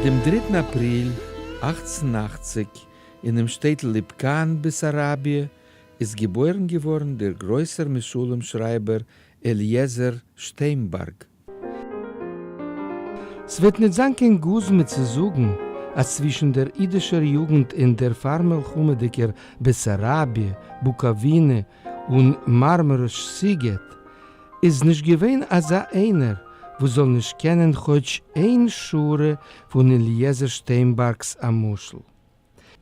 דעם דריטן אפריל 1880 אינעם שטעטל ליפקאן, בעסאראביע, איז געבוירן געווארן דער גרויסער משלים שרייבער אליעזר שטיינבארג. ס'וועט ניט זיין קיין גוזמא צו זאגן, אז צווישן דער אידישער יוגנט אין דער פארמלחמה'דיגער בעסאראביע, בוקאווינע און מארמאראש סיגעט, איז נישט געווען אזא איינער וואס זאל נישט קענען כאטש איין שורה פון אליעזר שטיינבארג'ס א משל.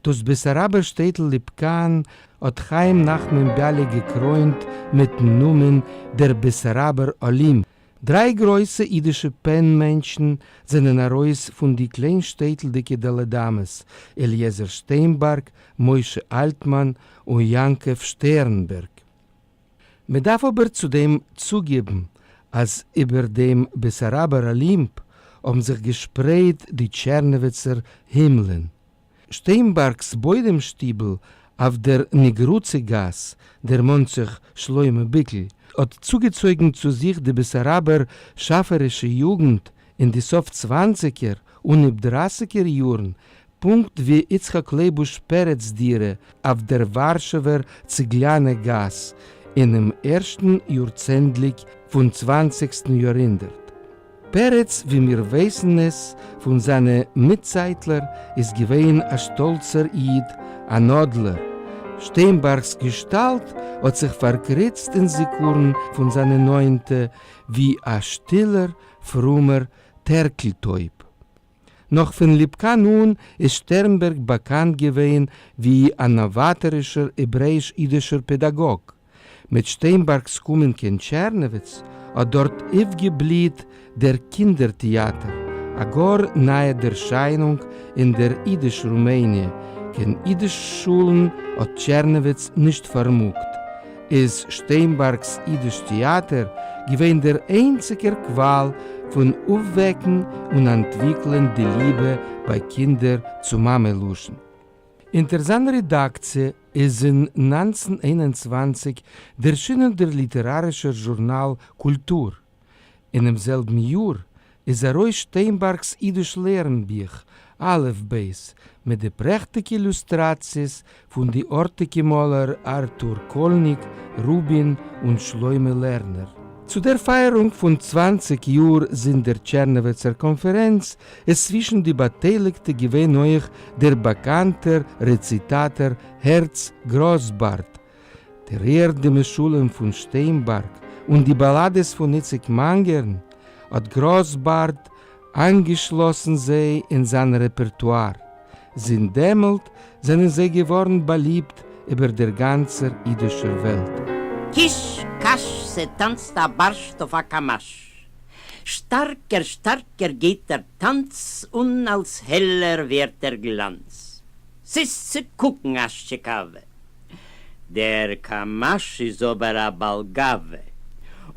דאס בעסאראבער שטעטל ליפקאן האט חיים נחמן ביאליק געקרוינט מיטן נאמען דער בעסאראבער אלימפ. דריי גרויסע אידישע פען מענטשן זענען ארויס פון די קליינשטעטלדיגע ד' אמות, אליעזר שטיינבארג, משה אלטמאן און יעקב שטערנבערג. מען דארף אבער צו דעם צוגיבן אז איבער דעם בעסאראבער אלימפ האבן זיך געשפרייט די טשערנאוויצער הימלען. שטיינבארג'ס בוידעם שטיבל אויף דער נגרוצי גאס, דערמאנט זיך שלמה ביקל, האט צוגעצויגן צו זיך די בעסאראבער שאפערישע יוגנט אין די סוף צוואנציגער אנהויב דרייסיגער יארן, פונקט ווי יצחק לייבוש פרץ דירה אויף דער ווארשעווער ציגליאנע גאס אינעם ערשטן יארצענדליג פון צוואנציגסטן יארהונדערט. פרץ ווי מיר ווייסן עס פון זיינע מיטצייטלער איז געווען א שטאלצער איד, אן אדלער. שטיינבארג'ס געשטאלט האט זיך פארקריצט אין זיכרון פון זיינע נאענטע ווי א שטילער פרומער טערקלטויב. נאך פון ליפקאן אן איז שטערנבערג באקאנט געווען ווי א נאוואטארישער העברעאיש-אידישער פעדאגאג. מיט שטיינבארג'ס קומען קיין טשערנאוויץ האט דארט אויפגעבליהט דער קינדער טעאטער, א גאר נייע ערשיינונג אין דער אידיש רומעניע, קיין אידיש שולן האט טשערנאוויץ נישט פארמאגט, איז שטיינבארג'ס אידיש טעאטער געווען דער איינציגער קוואל פון אויפוועקן און אנטוויקלען די ליבע ביי קינדער צו מאמע לשון. אונטער זיין רעדאקציע איז אין 1921 דערשינען דער ליטערארישער זשורנאל קולטור. אינעם זעלבן יאר איז ארויס שטיינבארג'ס אידיש לערנבוך אלף בית מיט די פרעכטיגע אילוסטראציעס פון די ארטיגע מאלער ארטור קאלניק, רובין און שלמה לערנער. צו דער פייערונג פון 20 יאר זינט דער טשערנאוויצער קאנפערענץ איז צווישן די באטייליגטע געווען אויך דער באקאנטער רעציטאטער הערץ גראסבארד, דערהערט די משלים פון שטיינבארג און די באלאדעס פון איציק מאנגערן, האט גראסבארד איינגעשלאסן זיי אין זיין רעפערטואר. זינט דעמאלט זענען זיי געווארן באליבט איבער דער גאנצער אידישער וועלט. קיש קאש ס'טאנצט א בארשט אויף א קאמאש. שטארקער שטארקער גייט דער טאנץ און אלס העלער ווערט דער גלאנץ. ס'איז צו קוקן א שטשיקאווע. דער קאמאש איז אבער א בעל גאווה.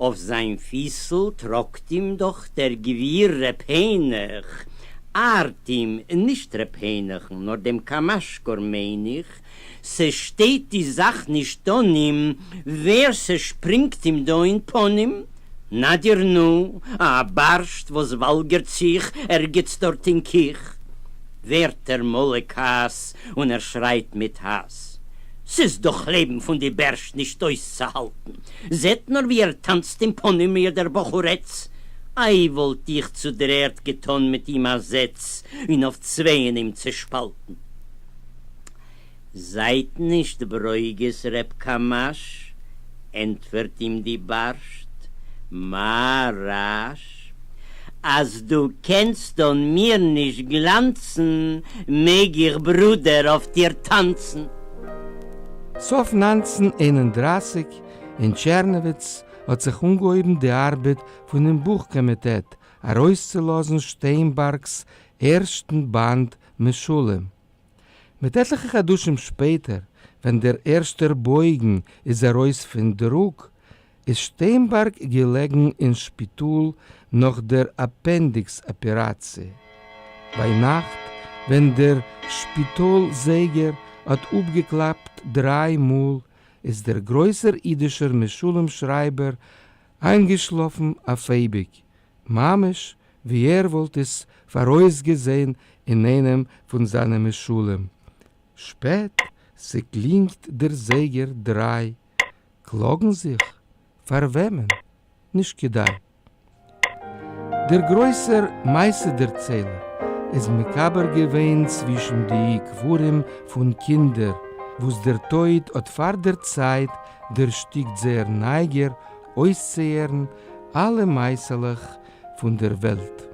אויף זיין פיסל טראגט אים דאך דער גביר ר' העניך. ארט אים, נישט ר' העניך'ן, נאר דעם קאמאשקאר מיין איך, ס'שטייט די זאך נישט אן אים, ווער ס'שפרינגט אים דא אין פנים. נא דיר נו, א בארשט וואס וואלגערט זיך ערגעץ דארט אין קיך. ווערט ער מלא כעס און ער שרייט מיט האס, ס'איז דאך לעבן פון די בערשט נישט אויסצוהאלטן, זעט נאר ווי ער טאנצט אין פנים מיר דער בחורעץ, איי וואלט איך צו דר'ערד געטאן מיט אים א זעץ און אויף צווייען אים צעשפאלטן. זייט נישט ברוגז ר' קאמאש, ענטפערט אים די בארשט, מה רעש? אז דו קענסט אן מיר נישט גלאנצן, מעג איך ברודער אויף דיר טאנצן. סוף 1931 אין טשערנאוויץ האט זיך אנגעהויבן די ארבעט פונעם בוך קאמיטעט ארויסצולאזן שטיינבארג'ס ערשטן באנד משלים. מיט עטליכע חדשים שפעטער, ווען דער ערשטער בויגן איז ארויס פון דרוק, איז שטיינבארג געלעגן אין שפיטאל נאך דער אפענדיקס אפעראציע. ביינאכט, ווען דער שפיטאל זייגער האט אפגעקלאפט דריי מאל, איז דער גרויסער אידישער משלים שרייבער איינגעשלאפן אויף אייביג, ממש ווי ער וואלט עס פאראויסגעזען אין איינעם פון זיינע משלים, שפעט, ס'קלינגט דער זייגער דריי, קלאגן זיך? פאר וועמען? נישט כדאי. דער גרויסער מעשה-דערציילער איז מקבר געווען צווישן די קברים פון קינדער וואס דער טויט האט פאר דער צייט דערשטיקט זייער נייגער אויסצוהערן אלע מעשה'לעך פון דער וועלט.